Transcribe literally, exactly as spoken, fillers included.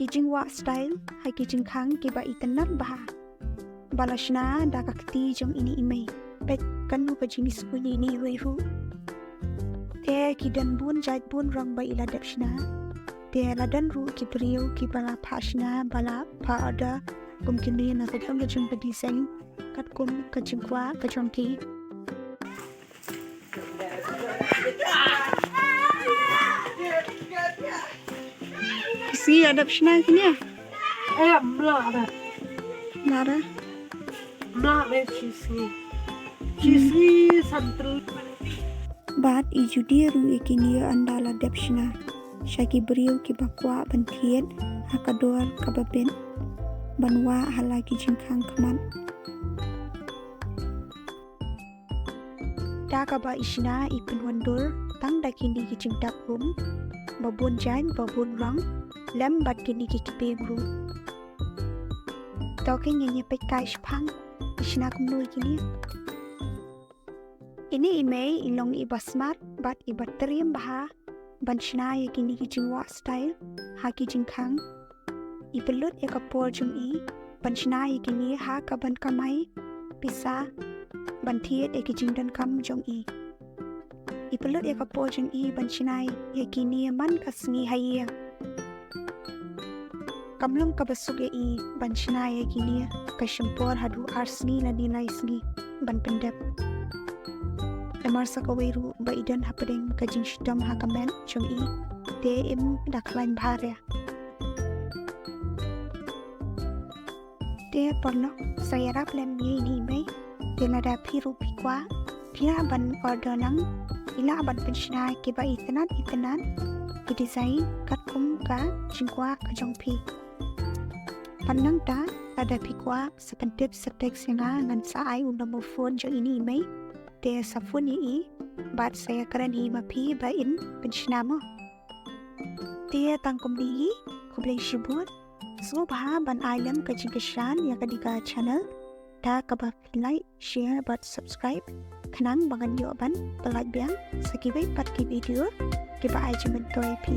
Ki jingwah style ha ki jingkhang kiba itynnad bha ba la shna da ka kti jong ine i mei. Peit kano ka jingisuiñ ine i wei ruh. Te ki don bun jait bun rong ba i la dep shna. Te la don ruh ki briew kiba la phah shna, ba la phah order kum kine na ka jong ka jong ka design katkum ka jingkwah ka jong ki. Sngi ïa dep shna kine? Eh, mlah dah. Mlah dah. Mlah dah shi sngi. Shi sngi san tylli. Bad i Judy ruh ïa kine ynda la dep shna sha ki briew kiba kwah ban thied ha ka dor kaba bit ban wah ha la ki jingkhang khmat. Da kaba i shna i pynwandur tang da kine ki jingtap um ba bun jaiñ ba bun rong lem bad kine ki kpieng ruh. To ki ngin ïa peit kai shaphang i shna kumno ïa kine. Ine i mei i long iba smart bad iba triem bha ban shna ïa kine ki jingwah style ha ki jingkhang. I pynlut ïa ka por jong i ban shna ïa kine ha kaban kamai pisa ban thied ïa ki jingdonkam jong i. I pynlut ïa ka por jong i ban shna ïa kine man ka sngi ha ïing. Kam long kaba suk ïa i ban shna ïa kine ka shim por haduh ar sngi lane lai sngi ban pyndep. Namar sa kawei ruh ba i don hapdeng ka jingshitom ha ka met jong i te im da khlaiñ bha re. Te paralok, sa ïarap lem ïa ine i mei. Te lada phi ruh phi kwah, phi lah ban order lang. I lah ban pynshna kiba itynnad itynnad ki design katkum ka jingkwah ka jong phi. Pat nangta lada phi kwah sa pyntip sa text ïa nga, ngan sa ai u number phone jong ine i mei. Te sa phone ïa i bad sa ïakren hi ma phi ba in pynshna mo. Te tang kumne hi, khublei shibun. Sngewbha ban ai lem ka jingkyrshan ïa kane ka channel da kaba phin like, share bad subscribe khnang ba ngan ïoh ban pyllait biang sa kiwei pat ki video kiba ai jingmyntoi ïa phi.